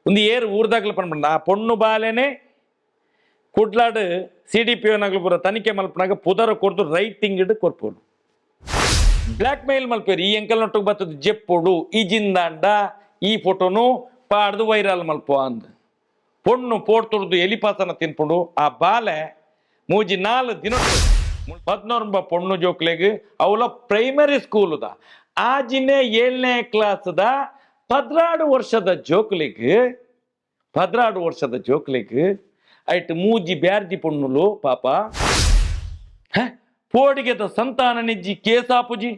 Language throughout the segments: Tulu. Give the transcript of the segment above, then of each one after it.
ಉಂದು ಏರ್ ಊರ್ದಾಗ್ಲು ಪನ್ಪಂಡ ಆ ಪೊಣ್ಣು ಬಾಲೆನೆ ಕುಡ್ಲಾಡ್ ಸಿ ಡಿ ಪಿ ಒನಗ್ಲು ಪೂರ ತನಿಖೆ ಮಲ್ಪನಾಗ ಪುದರ ಕೊರ್ದು ರೈಟಿಂಗ್ ಕೊರ್ಪೋಡು. ಬ್ಲ್ಯಾಕ್ ಮೇಲ್ ಮಲ್ಪೇರು. ಈ ಎಂಕಲ್ ನೊಟ್ಟುಗ್ ಬತ್ತದ ಜೆಪ್ಪೊಡು, ಈ ಜಿಂದಾಂಡ ಈ ಫೋಟೋನು ಪಾಡ್ದು ವೈರಲ್ ಮಲ್ಪು ಅಂದ್. ಪೊಣ್ಣು ಪೋಡ್ತುರ್ದು ಎಲಿಪಾಸನ ತಿನ್ಪುಂಡು. ಆ ಬಾಲೆ ಮೂಜಿ ನಾಲ್ ದಿನೊಟ್ಟು ಪದ್ನೊರ್ಂಬ ಪೊಣ್ಣು ಜೋಕ್ಲೆಗ್, ಅವಲ ಪ್ರೈಮರಿ ಸ್ಕೂಲುದ ಆಜಿನೇ ಏಳನೇ ಕ್ಲಾಸ್ದ 12 ವರ್ಷದ ಜೋಕ್ಲೆಗ್, 12 ವರ್ಷದ ಜೋಕ್ಲೆಗ್. ಐಟ್ ಮೂಜಿ ಬ್ಯಾರ್ಜಿ ಪೊಣ್ಣುಲು ಪಾಪ. ಹೆ? ಪೋಡಿಗೆದ ಸಂತಾನ ನಿಜ್ಜಿ, ಕೇಸಾಪುಜಿ.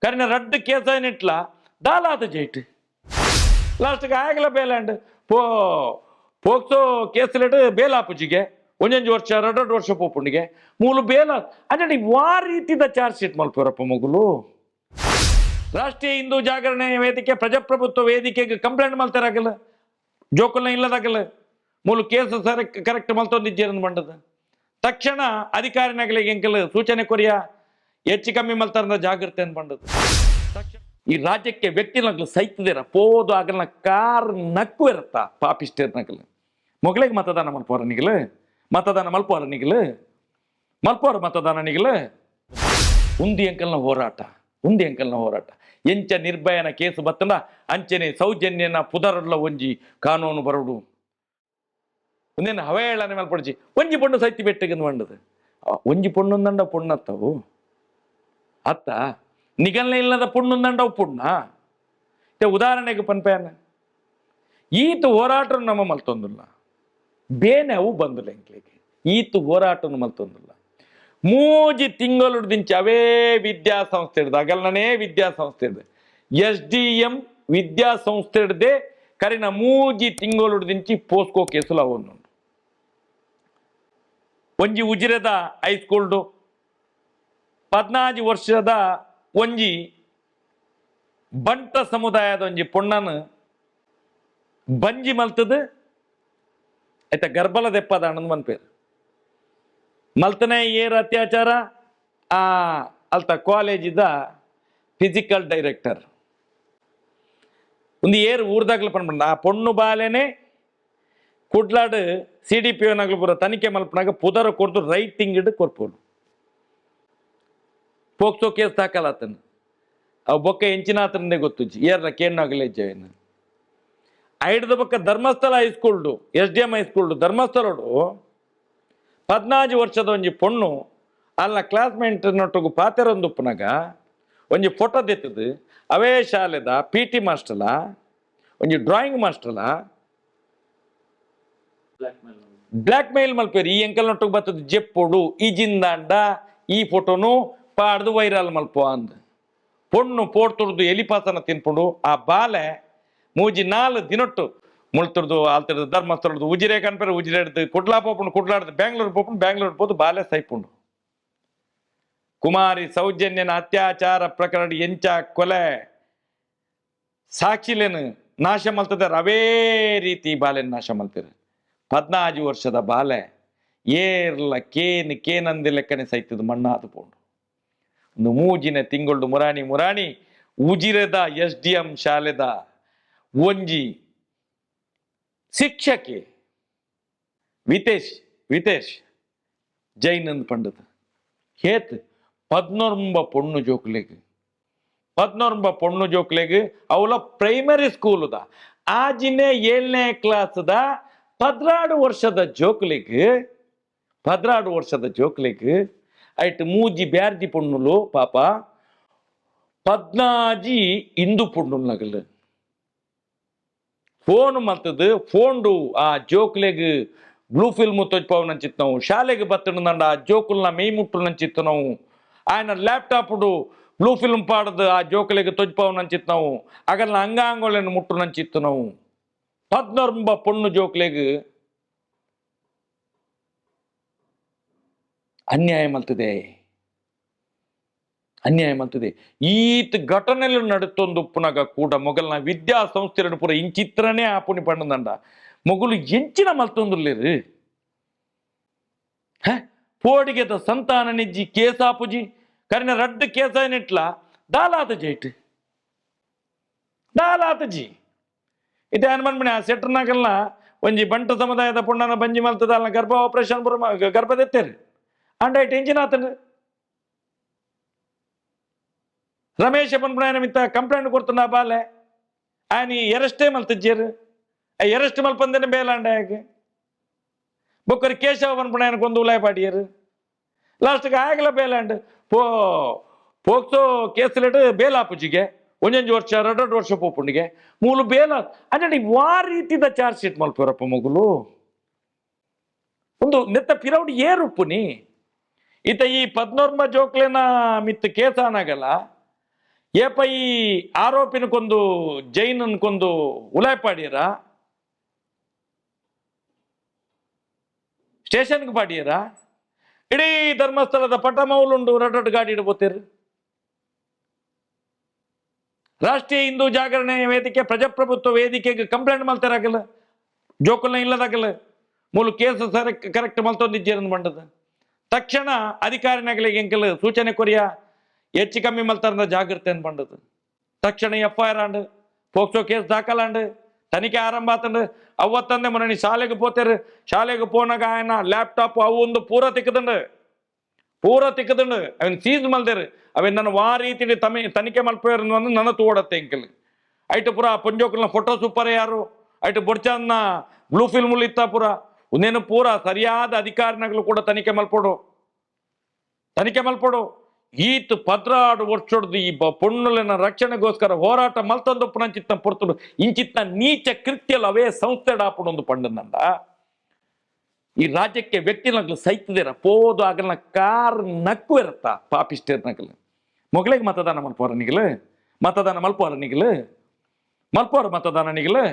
ಕರಿನ ರಡ್ಡ್ ಕೇಸ ನಿಟ್ಲ ದಾಲಾದ ಜೈಟ್. ಲಾಸ್ಟ್ಗೆ ಆಗಲ ಬೇಲಾಂಡ್. ಪೋಕ್ಸೋ ಕೇಸ್ಲೆಡ್ ಬೇಲಾಪುಜಿಗೆ ಒಂಜೊಂಜಿ ವರ್ಷ, ಎರಡು ಎರಡು ವರ್ಷ ಪೋಪುಂಡಿಗೆ ಮೂಲು ಬೇಲ. ಅಂದ್ರೆ ವಾ ರೀತಿದ ಚಾರ್ಜ್ ಶೀಟ್ ಮಲ್ಪುರಪ್ಪ ಮಗುಲು? ರಾಷ್ಟ್ರೀಯ ಹಿಂದೂ ಜಾಗರಣೆ ವೇದಿಕೆ, ಪ್ರಜಾಪ್ರಭುತ್ವ ವೇದಿಕೆಗೆ ಕಂಪ್ಲೇಂಟ್ ಮಲ್ತಾರಾಗಲ್ಲ, ಜೋಕುಲ್ನ ಇಲ್ಲದಾಗಲ್ಲ ಮೂಲು ಕೇಸ್ ಸರ್ ಕರೆಕ್ಟ್ ಮಲ್ತೊಂದಿಜ್ಜೇರಂದು ಬಂಡದ. ತಕ್ಷಣ ಅಧಿಕಾರಿನಗಳಿಗೆ ಎಂಕಲ್ ಸೂಚನೆ ಕೊರಿಯ, ಹೆಚ್ಚು ಕಮ್ಮಿ ಮಲ್ತಾರಂದ ಜಾಗ್ರತೆ ಅಂತ ಬಂಡದು. ಈ ರಾಜ್ಯಕ್ಕೆ ವ್ಯಕ್ತಿನಗ್ಲು ಸೈತದಿರ ಪೋದು ಆಗಲ್ನ ಕಾರ್ ನಕ್ಕು ಇರತ್ತ ಪಾಪಿಸ್ಟೇರ್ನಗಲ್. ಮೊಗಲಿಗೆ ಮತದಾನ ಮಲ್ಪೋರ ನಿಗಲು? ಮತದಾನ ಮಲ್ಪೋರ ನಿಗಲು? ಮಲ್ಪೋರ ಮತದಾನ ನಿಗಲು? ಉಂದಿ ಅಂಕಲ್ನ ಹೋರಾಟ, ಉಂದಿ ಅಂಕಲ್ನ ಹೋರಾಟ. ಎಂಚ ನಿರ್ಭಯನ ಕೇಸು ಬತ್ತಂಡ ಅಂಚನೆ ಸೌಜನ್ಯನ ಪುದರಡ್ಲ ಒಂಜಿ ಕಾನೂನು ಬರೋಡು. ಒಂದೇನು ಹವೇಳನೆ ಮಲ್ಪಡ್ಜಿ. ಒಂಜಿ ಪೊಣ್ಣು ಸೈತಿ ಬೆಟ್ಟಿಗೆ ಬಂಡದು. ಒಂಜಿ ಪೊಣ್ಣುಂದಂಡ ಪೊಣ್ಣತ್ತವು ಅತ್ತ? ನಿಗಲ್ನ ಇಲ್ಲದ ಪೊಣ್ಣುಂದಂಡವು ಪುಣ್ಣ. ಉದಾಹರಣೆಗೆ ಪನ್ಪೇನ, ಈತ ಹೋರಾಟ ನಮ್ಮ ಮಲ್ತೊಂದುಲ್ಲ. ಬೇನೆ ಅವು ಬಂದುಲ್ಲ ಎಂಕ್ಲೆಗೆ. ಈತ ಹೋರಾಟನು ಮಲ್ತೊಂದುಲ್ಲ. ಮೂಜಿ ತಿಂಗಳು ದಿಂಚಿ ಅವೇ ವಿದ್ಯಾಸಂಸ್ಥೆ ಹಿಡ್ದು, ಅಗಲ್ನೇ ವಿದ್ಯಾಸಂಸ್ಥೆ ಹಿಡ್ದು, ಎಸ್ ಡಿ ಎಂ ವಿದ್ಯಾಸಂಸ್ಥೆ ಹಿಡ್ದೆ ಕರಿನ ಮೂಜಿ ತಿಂಗಳು ದಿಂಚಿ ಪೋಸ್ಕೋ ಕೇಸುಲು ಅವನು. ಒಂಜಿ ಉಜಿರೆದ ಹೈಸ್ಕೂಲ್ಡು 14 ವರ್ಷದ ಒಂಜಿ ಬಂಟ ಸಮುದಾಯದ ಒಂಜಿ ಪೊಣ್ಣನು ಬಂಜಿ ಮಲ್ತದ ಆಯ್ತಾ ಗರ್ಭಲ ದೆಪ್ಪದ ಅಣ್ಣನ ಮನ್ಪೇರು. ಮಲ್ತನೆ ಏರ್ ಅತ್ಯಾಚಾರ? ಆ ಅಲ್ತ ಕಾಲೇಜಿದ ಫಿಸಿಕಲ್ ಡೈರೆಕ್ಟರ್. ಒಂದು ಏರ್ ಊರ್ದಾಗ್ಲು ಪನ್ಪಂಡ ಆ ಪೊಣ್ಣು ಬಾಲೆನೆ ಕುಡ್ಲಾಡ್ ಸಿ ಡಿ ಪಿ ಒನಗ್ಲು ಪೂರ ತನಿಖೆ ಮಲ್ಪನಾಗ ಪುದರ ಕೊರ್ದು ರೈಟಿಂಗ್ ಇಡ್ ಕೊರ್ಪೋಡು. ಪೋಕ್ಸೋ ಕೇಸ್ ದಾಖಲಾತನು. ಅವು ಬೊಕ್ಕ ಎಂಚಿನಾತನಂದೇ ಗೊತ್ತುಜ್ಜಿ. ಏರ್ನ ಕೇಣ್ಣಾಗಲೇ ಜಯನ ಐಡ್ದ ಬೊಕ್ಕ ಧರ್ಮಸ್ಥಳ ಹೈಸ್ಕೂಲ್ಡು, ಎಸ್ ಡಿ ಎಂ ಹೈಸ್ಕೂಲ್ಡು, ಧರ್ಮಸ್ಥಳಡು 14 ವರ್ಷದ ಒಂಜಿ ಪೊಣ್ಣು ಅಲ್ಲ ಕ್ಲಾಸ್ಮೇಟ್ ನೊಟ್ಟುಗು ಪಾತೆರೊಂದುಪ್ಪುನಾಗ ಒಂಜಿ ಫೋಟೋ ದೆತ್ತದು ಅವೇ ಶಾಲೆದ ಪಿ ಟಿ ಮಾಸ್ಟರ್ಲ, ಒಂಜಿ ಡ್ರಾಯಿಂಗ್ ಮಾಸ್ಟರ್ಲ ಬ್ಲ್ಯಾಕ್ ಮೇಲ್ ಮಲ್ಪೇರು. ಈ ಎಂಕಲ್ ನೊಟ್ಟುಗು ಬತ್ತದ ಜೆಪ್ಪೊಡು, ಈ ಜಿಂದಾಂಡ ಈ ಫೋಟೋನು ಪಾಡ್ದು ವೈರಲ್ ಮಲ್ಪು ಅಂದ್. ಪೊಣ್ಣು ಪೋಡ್ತುರ್ದು ಎಲಿಪಾಸನ ತಿನ್ಪುಂಡು. ಆ ಬಾಲೆ ಮೂಜಿ ನಾಲ್ ದಿನೊಟ್ಟು ಮುಳ್ತುರ್ದು ಆಲ್ತಿರ್ದು ಧರ್ಮಸ್ಥಳದ್ದು ಉಜಿರೆ ಕನ್ಪೇರು, ಉಜಿರೆ ಹಿಡ್ದು ಕುಡ್ಲಾ ಪೋಪುಂಡು, ಕುಡ್ಲಾಡ್ದು ಬ್ಯಾಂಗ್ಳೂರ್ ಪೋಪುಂಡು, ಬ್ಯಾಂಗ್ಳೂರ್ ಪೋದು ಬಾಲೆ ಸೈಪುಂಡು. ಕುಮಾರಿ ಸೌಜನ್ಯನ ಅತ್ಯಾಚಾರ ಪ್ರಕರಣ ಎಂಚ ಕೊಲೆ ಸಾಕ್ಷಿಲೇನು ನಾಶ ಮಲ್ತದಾರ, ಅವೇ ರೀತಿ ಬಾಲೆನ್ ನಾಶ ಮಲ್ತಿರು. 14 ವರ್ಷದ ಬಾಲೆ ಏರ್ಲ ಕೇನ್ ಕೇನಂದಿ ಲೆಕ್ಕನೆ ಸೈತದ ಮಣ್ಣಾದು ಪೋಂಡು. ಒಂದು ಮೂಜಿನ ತಿಂಗಳು ಮುರಾಣಿ ಮುರಾಣಿ ಉಜಿರೆದ ಎಸ್ ಡಿ ಎಂ ಶಾಲೆದ ಒಂಜಿ ಶಿಕ್ಷಕಿ ವಿತೇಶ್ ವಿತೇಶ್ ಜೈನ್ ಅಂದ್ ಪಂಡದ ಹೇತ್ ಪದ್ನೊರ್ಂಬ ಪೊಣ್ಣು ಜೋಕ್ಲೆಗ್, ಪದ್ನೊರ್ಂಬ ಪೊಣ್ಣು ಜೋಕ್ಲೆಗ್, ಅವಲ ಪ್ರೈಮರಿ ಸ್ಕೂಲುದ ಆಜಿನೇ ಏಳನೇ ಕ್ಲಾಸ್ದ 12 ವರ್ಷದ ಜೋಕ್ಲೆಗ್, 12 ವರ್ಷದ ಜೋಕ್ಲೆಗ್. ಐಟ್ ಮೂಜಿ ಬ್ಯಾರ್ಜಿ ಪೊಣ್ಣುಲು ಪಾಪ, ಪದ್ನಾಜಿ ಹಿಂದೂ ಪೊಣ್ಣುಲು ನಗಲು. ಫೋನ್ ಮಲ್ತದು ಫೋನ್ಡು ಆ ಜೋಕ್ಲೆಗ್ ಬ್ಲೂ ಫಿಲ್ಮ್ ತೋಜ್ಪಾವ್ ನಾವು, ಶಾಲೆಗೆ ಬತ್ತಂಡ ಆ ಜೋಕುಲ್ನ ಮೇಯ್ ಮುಟ್ಟು ನಾವು, ఆయన ಲ್ಯಾಪ್ಟಾಪ್ಡು ಬ್ಲೂ ಫಿಲ್ಮ್ ಪಾಡದು ಆ ಜೋಕುಲೆಗ್ ತೊಜ್ಪಾವ್ ನಾವು, ಅಗಲ್ನ ಅಂಗಾಂಗೊಲೆನ್ ಮುಟ್ಟು ನಂಚಿತ್ತು ನಾವು. ಪದ್ನೊರ್ಂಬ ಪೊಣ್ಣು ಜೋಕ್ಲೆಗ್ ಅನ್ಯಾಯ ಮಲ್ತದೆ, ಅನ್ಯಾಯ ಮಲ್ತದೆ. ಈತ್ ಘಟನೆಲು ನಡುತ್ತೊಂದು ಉಪ್ಪುನಗ ಕೂಡ ಮೊಗಲ್ನ ವಿದ್ಯಾಸಂಸ್ಥೆలను ಪೂರ ಇಂಚಿತ್ರನೇ ಆಪುಣಿ ಪಂಡಂದಂಡ ಮೊಗಲು ಎಂಚಿನ ಮಲ್ತೊಂದುಲ್ಲೇರು? ಹೆ? ಪೋಡಿಗೆದ ಸಂತಾನ ನಿಜ್ಜಿ, ಕೇಸಾಪುಜಿ. ಕರಿನ ರಡ್ಡ್ ಕೇಸ ನಿಟ್ಲ ದಾಲಾತ ಜೈಟ್ ದಾಲಾತ ಜಿ. ಇತ್ತೆ ಆನ್ ಪನ್ಪಿನಿ ಆ ಸೆಟ್ರ್ನಕಲ್ನ ಒಂಜಿ ಬಂಟ ಸಮುದಾಯದ ಪೊಣ್ಣನ ಬಂಜಿ ಮಲ್ತದ ಅಲ್ನ ಗರ್ಭ ಆಪರೇಷನ್ ಪೂರ ಗರ್ಭ ದೆತ್ತೇರು. ಆಂಡ ಐಟ್ ಎಂಚಿನ ಆತಂಡ್? ರಮೇಶ ಪನ್ಪುನಾಯನ ಮಿತ್ತ ಕಂಪ್ಲೇಂಟ್ ಕೊಡ್ತುಂಡ ಬಾಲೆ ಆನಿ ಎರೆಸ್ಟೇ ಮಲ್ತಿಜ್ಜೇರು. ಎರೆಸ್ಟ್ ಮಲ್ಪಂದೇನೆ ಬೇಲಾಂಡ ಆಯಗ್. ಬೊಕ್ಕರಿ ಕೇಶವ ಪನ್ಪುನಾಯನ ಕೊಂದು ಉಲಾಯ ಪಾಡಿಯರು. ಲಾಸ್ಟ್ಗೆ ಆಗಲ ಬೇಲಾಂಡ್. ಪೋಕ್ಸೋ ಕೇಸ್ಲೆಟ್ ಬೇಲಾಪುಜಿಗೆ ಒಂಜೊಂಜಿ ವರ್ಷ ಎರಡೆರಡು ವರ್ಷ ಪೋಪುಂಡಿಗೆ ಮೂಲು ಬೇಲ. ಅಂಚನೆ ವಾ ರೀತಿದ ಚಾರ್ಜ್ ಶೀಟ್ ಮಲ್ಪುವರಪ್ಪ ಮೊಗುಲು? ಒಂದು ನೆತ್ತ ಪಿರೌಡ್ ಏರುಪ್ಪುನಿ. ಇತ್ತ ಈ ಪದ್ನೋರ್ಮ ಜೋಕ್ಲೆನ ಮಿತ್ ಕೇಸ್ ಆನಾಗಲ್ಲ, ಏಪ ಈ ಆರೋಪಿನ ಕೊಂದು ಜೈನನ್ ಕೊಂದು ಉಲಾಯ್ ಪಾಡಿಯರ, ಸ್ಟೇಷನ್ಗೆ ಪಾಡಿಯರ? ಇಡೀ ಧರ್ಮಸ್ಥಳದ ಪಟಮೌಲುಂಡು ರಡ್ಡು ಗಾಡಿ ಇಡ್ಬೋತೀರಿ. ರಾಷ್ಟ್ರೀಯ ಹಿಂದೂ ಜಾಗರಣೆ ವೇದಿಕೆ ಪ್ರಜಾಪ್ರಭುತ್ವ ವೇದಿಕೆಗೆ ಕಂಪ್ಲೇಂಟ್ ಮಲ್ತಾರಾಗಲ್ಲ, ಜೋಕುಲ್ನ ಇಲ್ಲದಾಗಲ್ಲ ಮೂಲು ಕೇಸ್ ಸರಿ ಕರೆಕ್ಟ್ ಮಲ್ತೊಂದಿಜ್ಜೇರಂದು ಮಂಡದ. ತಕ್ಷಣ ಅಧಿಕಾರಿನಗಳಿಗೆ ಎಂಕಲ್ ಸೂಚನೆ ಕೊರಿಯ, ಹೆಚ್ಚು ಕಮ್ಮಿ ಮಲ್ತಾರಂದ ಜಾಗ್ರತೆ ಅಂತ ಬಂಡದು. ತಕ್ಷಣ F I R and, POCSO case ದಾಖಲಾಂಡ್, ತನಿಖೆ ಆರಂಭ ಆತಂಡು. ಅವತ್ತಂದೆ ಮೊನ್ನೆ ಶಾಲೆಗೆ ಪೋತೇರು. ಶಾಲೆಗೆ ಪೋನಾಗ ఆయన ಲ್ಯಾಪ್ಟಾಪ್ ಅವು ಒಂದು ಪೂರ ತಿಕ್ಕದಂಡು, ಪೂರ ತಿಕ್ಕದಂಡು. ಅವನ್ ಸೀಸ್ ಮಲ್ದೇರು. ಅವೆನ್ ನನ್ನ ವಾ ರೀತಿ ತನಿಖೆ ಮಲ್ಪೇರು ನನ್ನ ತೋಡತ್ತೆ ಎಂಕಲ್. ಐಟು ಪೂರ ಪೊಂಜೋಕಲ್ನ ಫೋಟೋ ಸೂಪರ್ ಯಾರು ಐಟು ಬೊಡ್ಚನ್ನ ಬ್ಲೂ ಫಿಲ್ಮ್ ಇತ್ತ ಪೂರ. ಒಂದೇನು ಪೂರ ಸರಿಯಾದ ಅಧಿಕಾರಿನಗಳು ಕೂಡ ತನಿಖೆ ಮಲ್ಪೋಡು, ತನಿಖೆ ಮಲ್ಪೋಡು. ಈತ್ 12 ವರ್ಷಡ್ದು ಈ ಪೊಣ್ಣುಲೆನ ರಕ್ಷಣೆಗೋಸ್ಕರ ಹೋರಾಟ ಮಲ್ತೊಂದುಪ್ಪುನಂಚಿತ್ತ ಪೊರ್ತುಡು ಇಂಚಿತ್ತ ನೀಚ ಕೃತ್ಯಲು ಅವೇ ಸಂಸ್ಥೆ ಡಾಪುಡೊಂದು ಪಂಡನಂದ ಈ ರಾಜ್ಯಕ್ಕೆ ವ್ಯಕ್ತಿನಗ್ಲು ಸೈತದಿರ ಪೋದು ಆಗಲ್ನ ಕಾರ್ ನಕ್ಕು ಇರತ್ತ ಪಾಪಿಸ್ಟೇರ್ನಗಲು. ಮೊಗಲಿಗೆ ಮತದಾನ ಮಲ್ಪೋರ ನಿಗಲು? ಮತದಾನ ಮಲ್ಪೋರ ನಿಗಲು? ಮಲ್ಪೋರ ಮತದಾನ ನಿಗಲು?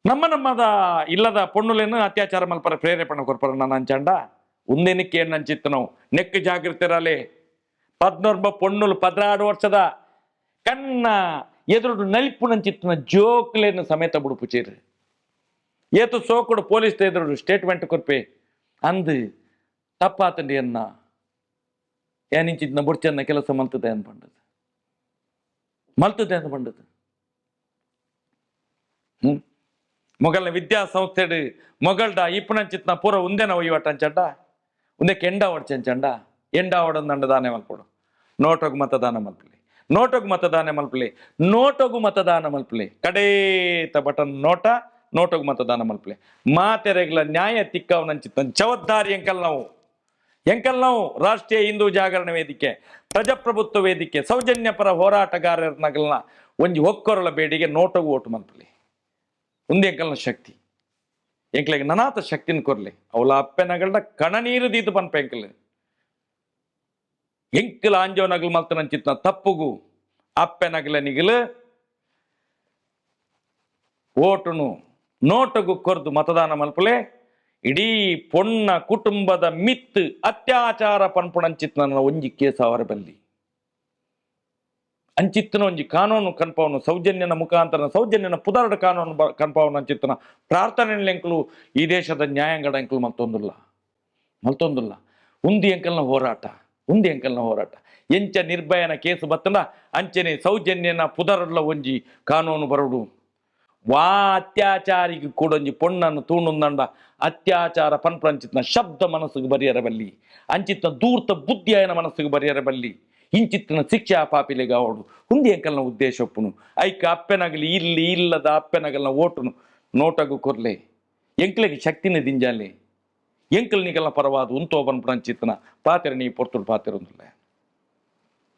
ನಮ್ಮ ನಮ್ಮದ ಇಲ್ಲದ ಪೊಣ್ಣುಲೇನು ಅತ್ಯಾಚಾರ ಮಲ್ಪರ ಪ್ರೇರೇಪಣೆ ಕೊರ್ಪರ ನನ್ನ ಅಂಚಂಡ ಉಂದೇನಕ್ಕೆ ಅಂಚಿತ್ತು ನಾವು ನೆಕ್ ಜಾಗೃತಿರಲಿ. ಪದ್ನೊರ್ಬ ಪೊಣ್ಣುಲು 12 ವರ್ಷದ ಕಣ್ಣ ಎದುರು ನಲಿಪುನಂಚಿತ್ತಿನ ಜೋಕ್ಲೇನು ಸಮೇತ ಬುಡುಪುಚೀರು. ಏತು ಸೋಕುಡು ಪೊಲೀಸ್ ಎದುರು ಸ್ಟೇಟ್ಮೆಂಟ್ ಕೊರ್ಪೆ ಅಂದು ತಪ್ಪಾತಂಡಿ ಅನ್ನ ಏನಿಂಚಿತ್ನ ಬುಡ್ಚನ್ನ ಕೆಲಸ ಮಲ್ತದೆ ಅನ್ಪಂಡದು, ಮಲ್ತದೆ ಅನ್ಪಂಡದು. ಮೊಗಲ್ನ ವಿದ್ಯಾಸಂಸ್ಥೆಡ್ ಮೊಗಲ್ಡ ಇಪ್ಪುನಂಚಿತ್ನ ಪೂರ ಉಂದೆನ ಒಯ್ಯವಟ ಅಂಚಂಡ ಉಂದೆಕ್ ಎಂಡ ಓಡ್ಚಂಚಂಡ ಎಂಡ ಓಡಂದಂಡ ದಾನೆ ಮಲ್ಪಡು. ನೋಟೋಗು ಮತದಾನ ಮಲ್ಪಲಿ, ನೋಟೋಗು ಮತದಾನ ಮಲ್ಪಲಿ, ನೋಟೋಗು ಮತದಾನ ಮಲ್ಪಲಿ. ಕಡೇತ ಬಟನ್ ನೋಟ, ನೋಟೋಗು ಮತದಾನ ಮಲ್ಪಲಿ. ಮಾತೆರೆಗ್ಲ ನ್ಯಾಯ ತಿಕ್ಕವನಂಚಿತ್ತ ಜವಾಬ್ದಾರಿ ಎಂಕಲ್ ನಾವು, ಎಂಕಲ್ ನಾವು. ರಾಷ್ಟ್ರೀಯ ಹಿಂದೂ ಜಾಗರಣ ವೇದಿಕೆ, ಪ್ರಜಾಪ್ರಭುತ್ವ ವೇದಿಕೆ, ಸೌಜನ್ಯ ಪರ ಹೋರಾಟಗಾರರನಗಲ್ನ ಒಂಜಿ ಒಕ್ಕೊರಳ ಬೇಡಿಗೆ ನೋಟೋಗು ಓಟು ಮಲ್ಪಲಿ. ಉಂದು ಎಂಕಲ್ನ ಶಕ್ತಿ. ಎಂಕ್ಲೆಗ್ ನನಾತ ಶಕ್ತಿನ ಕೊರ್ಲಿ. ಅವಲ ಅಪ್ಪೆನಗಲ್ಡ ಕಣನೀರು ದೀತು ಪನ್ಪ ಎಂಕಲ್. ಎಂಕಲ್ ಆಂಜೋ ನಗಲ್ ಮಲ್ತನಂಚಿತ್ನ ತಪ್ಪುಗು ಅಪ್ಪೆನಗಲ ನಿಗಲು ಓಟುನು ನೋಟಗು ಕೊರ್ದು ಮತದಾನ ಮಲ್ಪಲೆ. ಇಡೀ ಪೊಣ್ಣ ಕುಟುಂಬದ ಮಿತ್ ಅತ್ಯಾಚಾರ ಪನ್ಪುಣಂಚಿತ್ನ ಒಂಜಿ ಕೇಸ್ ಅವರ ಬಲ್ಲಿ ಅಂಚಿತ್ತನ ಒಂಜಿ ಕಾನೂನು ಕನ್ಪವನು ಸೌಜನ್ಯನ ಮುಖಾಂತರ ಸೌಜನ್ಯನ ಪುದರ್ಡ ಕಾನೂನು ಕನ್ಪವನು ಅಂಚಿತ್ತನ ಪ್ರಾರ್ಥನೆ ಎಂಕಲು ಈ ದೇಶದ ನ್ಯಾಯಾಂಗಡ ಎಂಕಲು ಮಲ್ತೊಂದುಲ್ಲ, ಮಲ್ತೊಂದುಲ್ಲ. ಉಂದಿ ಎಂಕಲ್ನ ಹೋರಾಟ, ಉಂದಿ ಎಂಕಲ್ನ ಹೋರಾಟ. ಎಂಚ ನಿರ್ಭಯನ ಕೇಸು ಬತ್ತನ ಅಂಚನೆ ಸೌಜನ್ಯನ ಪುದರ್ಲ ಒಂಜಿ ಕಾನೂನು ಬರೋಡು. ವಾ ಅತ್ಯಾಚಾರಿಗೆ ಕೂಡ ಒಂಜಿ ಪೊಣ್ಣನ್ನು ತೂಣುಂದಂಡ ಅತ್ಯಾಚಾರ ಪನ್ಪಂಚಿತ್ನ ಶಬ್ದ ಮನಸ್ಸಿಗೆ ಬರಿಯರ ಬಲ್ಲಿ, ಅಂಚಿತ್ನ ದೂರ್ತ ಬುದ್ಧಿ ಆಯನ ಮನಸ್ಸಿಗೆ ಬರಿಯರ ಬಲ್ಲಿ. ಇಂಚಿತ್ತಿನ ಶಿಕ್ಷೆ ಆ ಪಾಪಿಲೆಗ್ ಆವೊಡು. ಉಂದು ಎಂಕಲ್ನ ಉದ್ದೇಶ ಉಪ್ಪುನು. ಐಕ್ ಅಪ್ಪೆನಗಲಿ ಇಲ್ಲಿ ಇಲ್ಲದ ಅಪ್ಪೆನಗಲ್ನ ಓಟುನು ನೋಟಗು ಕೊರ್ಲೆ. ಎಂಕ್ಲೆಗ್ ಶಕ್ತಿನ ದಿಂಜಾಲೆ. ಎಂಕಲ್ ನಿಕಲ್ನ ಪರವಾದ ಉಂತೋ ಪನ್ಪುನಂಚಿತ್ತಿನ ಪಾತೆರ ನೀ ಪೊರ್ತುಡು ಪಾತೆರೊಂದುಲ್ಲೆ.